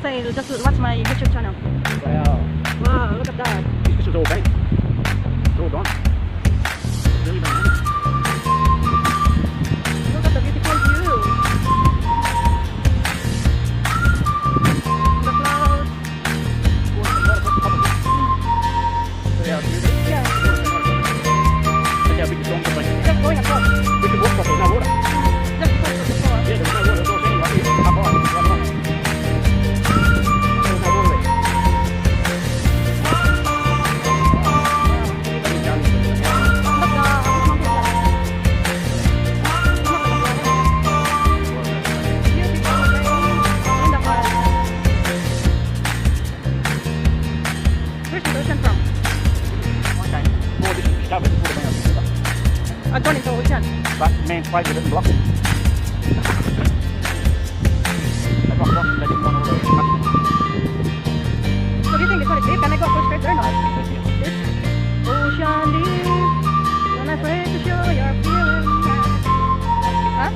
Say, just watch my YouTube channel. Wow. Wow, look at that. This was all bank. It's all gone. Really bad. Look at the beautiful view. The clouds. Yeah, That's how big the storms have been. Just going across. We could walk across, there's no water. Just because of the floor. Yeah, there's no water. It's all sandy right here. Up high. Right high. There's no water there. Look, beautiful rain in the park. Where's the ocean from? Okay. Well, this is discovered before the Mount River. I've gone into ocean. But man's played with it and blocked it. They blocked it off. They didn't want all the much. So do you think this one is deep? Can I go across straight or not? It's ocean deep. Don't afraid to show your feelings. Huh?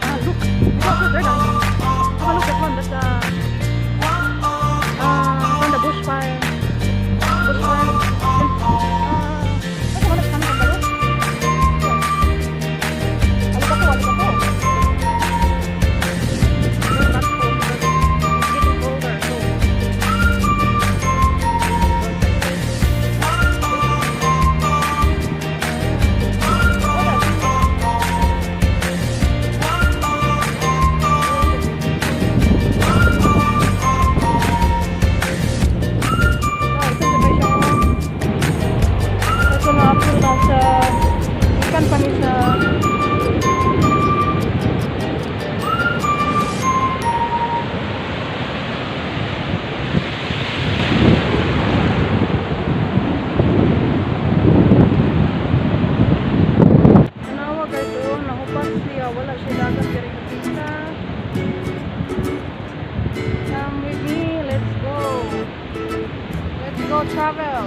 Ah, look. We go across there now. Have a look at one. That's from the bushfire. Bushfire. That's the one that's coming from the roof. Alibako, alibako. Go back home because it's getting colder. So. Oh, ito sa siya. Ito na ako na sa ikan pa ni sa. Tanawa guys, oh, nahupas siya. Wala siya dagat diri kapita. Come with me, let's go. Let's go travel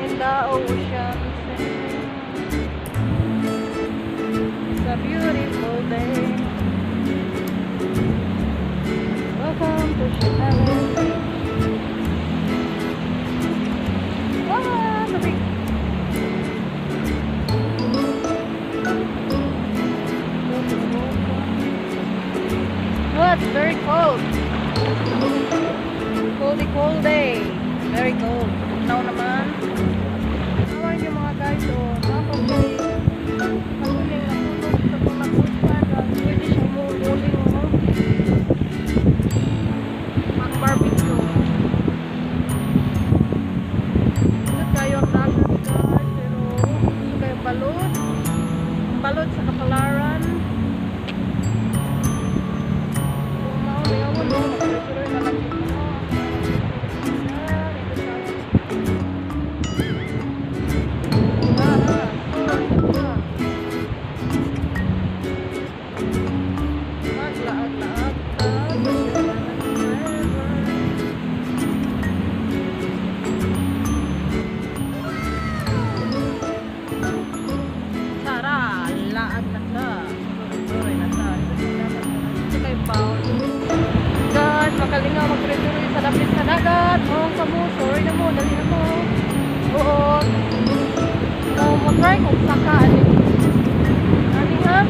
in the ocean. It's a beautiful day. Welcome to Sheppard Beach. Ah, tubig. Oh, it's very cold. Coldy cold day. Very cold. Now naman. Tanawan niyo mga guys, oh, napag kaguling natulog sa mga bushfire. Pwede siya muguling, no? Mag-barbecue. Ingat kayo ang dagat, guys, pero gusto kayo balot. Ang balot sa kapalaran. Kung mao no, magtuloy na lang yun, no? Dito tayo. Ah, ah, ah. Maglaag-laag ka sa Sheppard River. Tara, laag na ta. Tuloy na ta. Ito kay Paul. Guys, makalingaw magtuloy-tuloy sa dapit sa dagat. Oh, kamo, sorry na mo, dali na mo. Oo. So, mo-try kung saka ani. Ani ha?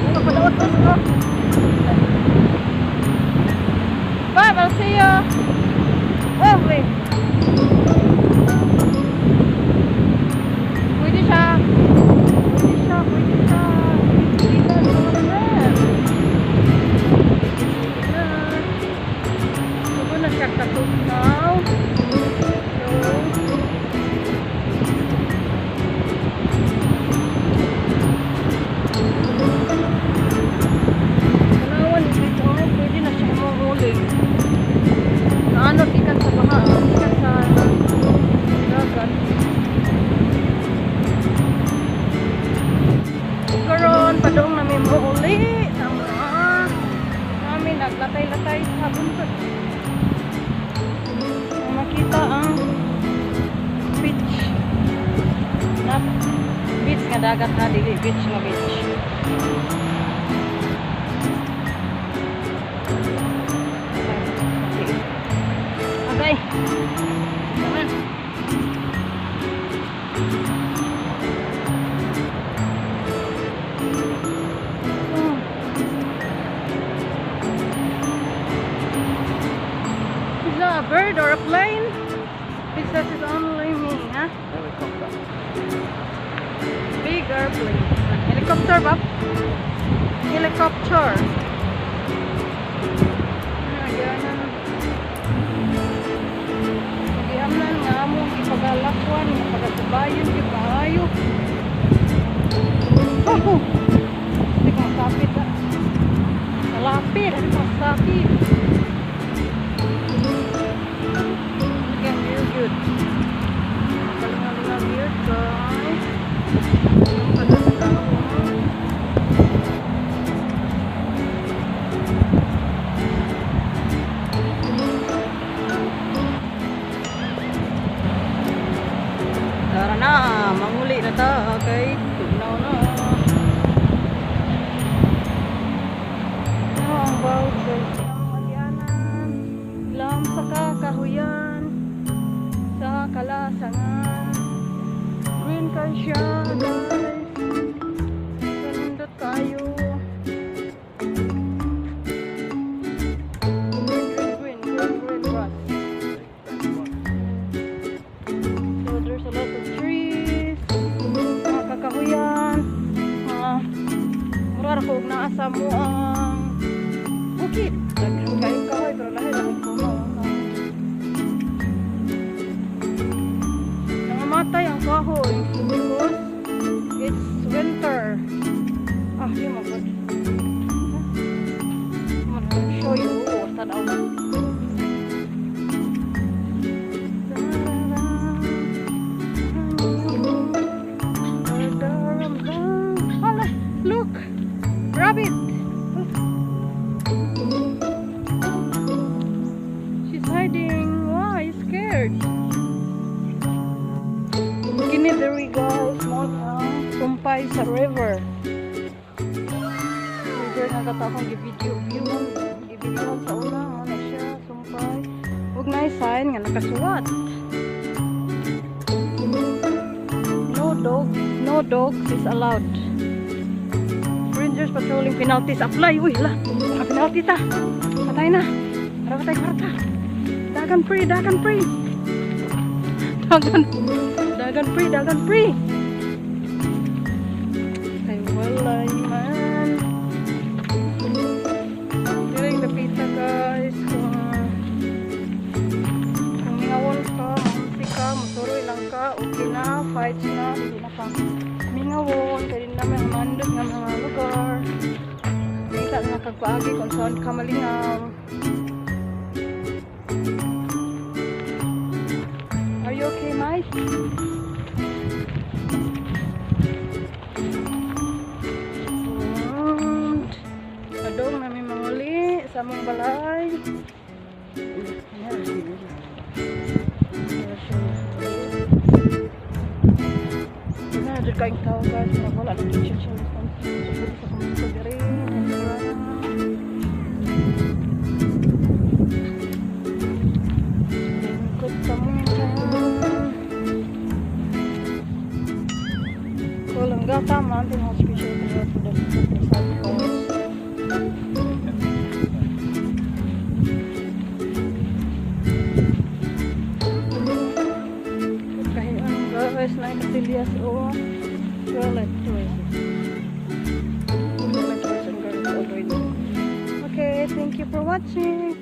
Ano padaot to sa? Bye, I'll see you. Oh, wait. Pwede siya. Pwede siya, pwede siya. Dito sa mga friends. Na. Sugo na siya katugnaw. So, tanawan dito, oh, pwede na siya imuuling. Naano, ikan sa baha, ikan sa dagat. Karon, padung namin mo uli sa mga namin naglatay-latay sa buntod. Makita ang beach. Na beach nga. nga dagat ha, dili beach nga beach. Okay. Naman. Oh. Is that a bird or a plane? It says it's only me, huh? Helicopter. Big airplane. Helicopter ba? Helicopter. Ah, yan. Giamnan nga among ipagalakwan, nga pagatubayon, gyud maayo. Oh! Hindi ko masapit ah. Kalapit, hindi ko masapit. Again, very good. Kalinga-linga weird, guys. Ang paganda, oh. Tara na, manguli na ta kay tugnaw na. Ano ang bawd, guys? Ang agyanan, lam sa kakahuyan, sa kalasangan. Green kay siya, guys. Kanindot kayo. Green, green, green, green, green grass. So there's a lot of trees, mga kakahuyan, mga mura ra ko og naa sa mo ang bukid. Daghan kayo kahoy pero lahi lang ang puno. Nangamatay ang kahoy because it's winter. Ah, di mo good. I'm gonna show you. Tanaw. Hala, look! Rabbit! She's hiding. Why? Scared. Kini diri, guys, mo ang sumpay sa river. River nga kato akong gi-video view, gi-video sa una, mo na siya sumpay. Ug naay sign nga nakasuwat. No dog, no dogs is allowed. Rangers patrolling, penalties apply. Uy, hala. Baka penalty ta. Patay na. Para patay kwarta. Dagan pre, dagan pre. Dagan. Dagan pre, dagan pre. Ay, walay man. Diri dapita, guys. Kung mingawon ka, maunti ka, musuroy lang ka, okay na, fights na, dili na ka mingawon, kay di na may mandot nga mga lugar. Kita na kagpaagi kung saan ka malingaw. Are you okay, Mike? And padong nami manguli sa among balay. Ayan, siya. Wala na kayong tao, guys. Murag wala na gyud social distancing. So, pwede sa kumento diri. Lingkod ka muna. Coolangatta Mountain has special care for the South Coast. Kahian, guys, na kasilyas o toilet choices. Toilet choice and girls already. Okay, thank you for watching.